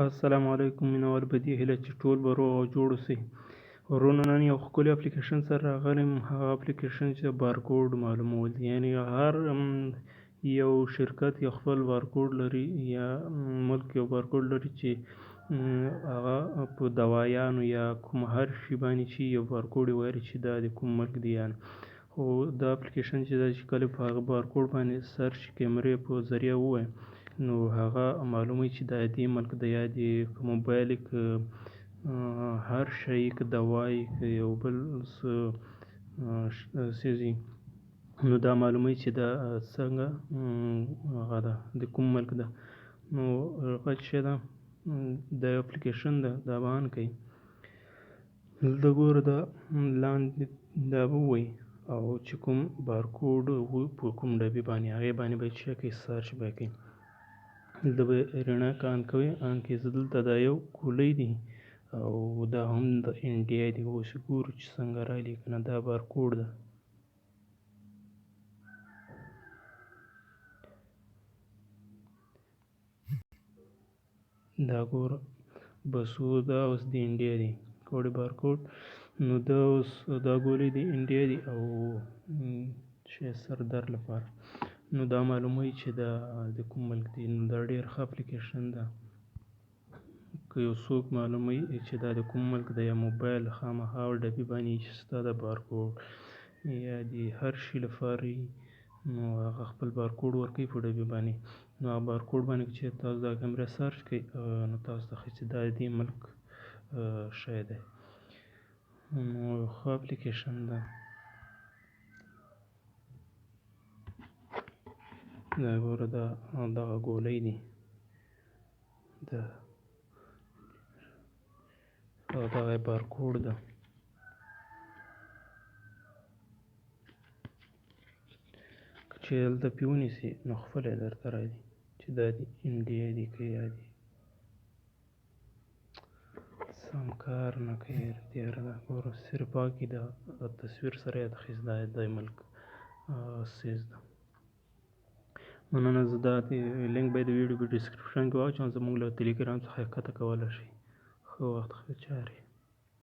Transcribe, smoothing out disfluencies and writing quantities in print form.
السلام علیکم مینوال، په دې هیله چې ټول به روغ او جوړ اوسئ. وروڼو، نن یو ښکلی اپلیکیشن سره راغلی یم. هغه اپلیکیشن چې بارکوډ معلومول دي، یعنې هر یو شرکت یو خپل بارکوډ لري یا ملک یو بارکوډ لري چې هغه په دوایانو یا کوم هر شي باندې چې یو بارکوډ یې ویلی چې دا د کوم ملک دی. یعنې خو دا اپلیکیشن چې دا چې کله په هغه بارکوډ باندې سرچ کیمرې په ذریعه ووایي، نو هغه معلوموي چې دا دې ملک دی یا د موبایل که هر شی که دوا که یو بل څه څیز، نو دا معلوموي چې دا څنګه هغه ده، د کوم ملک ده. نو هغه چې ده دا یو اپلیکیشن ده، دا به آن کوي. دلته ګوره، دا لاندې دا به ووایي او چې کوم بارکوډ په کوم ډبي باندې هغې باندې به چې کوي سرچ به کوي. دلته به رڼا که آن کوي آن کوي. زه دلته دا یو ګولۍ دی او دا هم د انډیا دی. اوس ګورو چې څنګه راغلی که نه. دا بارکوډ ده. دا ګوره، بس دا اوس د انډیا دی کوډ بارکوډ. نو دا اوس دا ګولۍ د انډیا دی او چې سردر لپاره، نو دا معلوموي چې دا د کوم ملک دی. نو دا ډېر ښه اپلیکیشن ده. که یو څوک معلوموي چې دا د کوم ملک دی یا موبایل خامخا ډبي باندې چې ستا د بارکوډ یا د هر شي لپاره، نو هغه خپل بارکوډ ورکوي په ډبي باندې. نو هغه بارکوډ باندې چې تاسو دا کیمره سرچ کړئ، نو تاسو ته ښیي چې دا د دې ملک شی دی. نو ښه اپلیکیشن ده. دا ګوره، دا دغه ګولۍ دي ده او دغه بارکوډ ده. که چې دلته پرې ونیسي، نو خپله درته راځي چې دا د انډیا دي که یا دي. سم کار نه کوي تیاره ده. ګوره، صرف هغه د تصویر سره یې تخیص دا د ملک څیز ده. مننه. زه دا لینک به د ویډیو په ډسکرپشن کې واچوم، زموږ له ټلګرام څخه یې ښکته کولی شئ. ښه وخت، ښه چارې.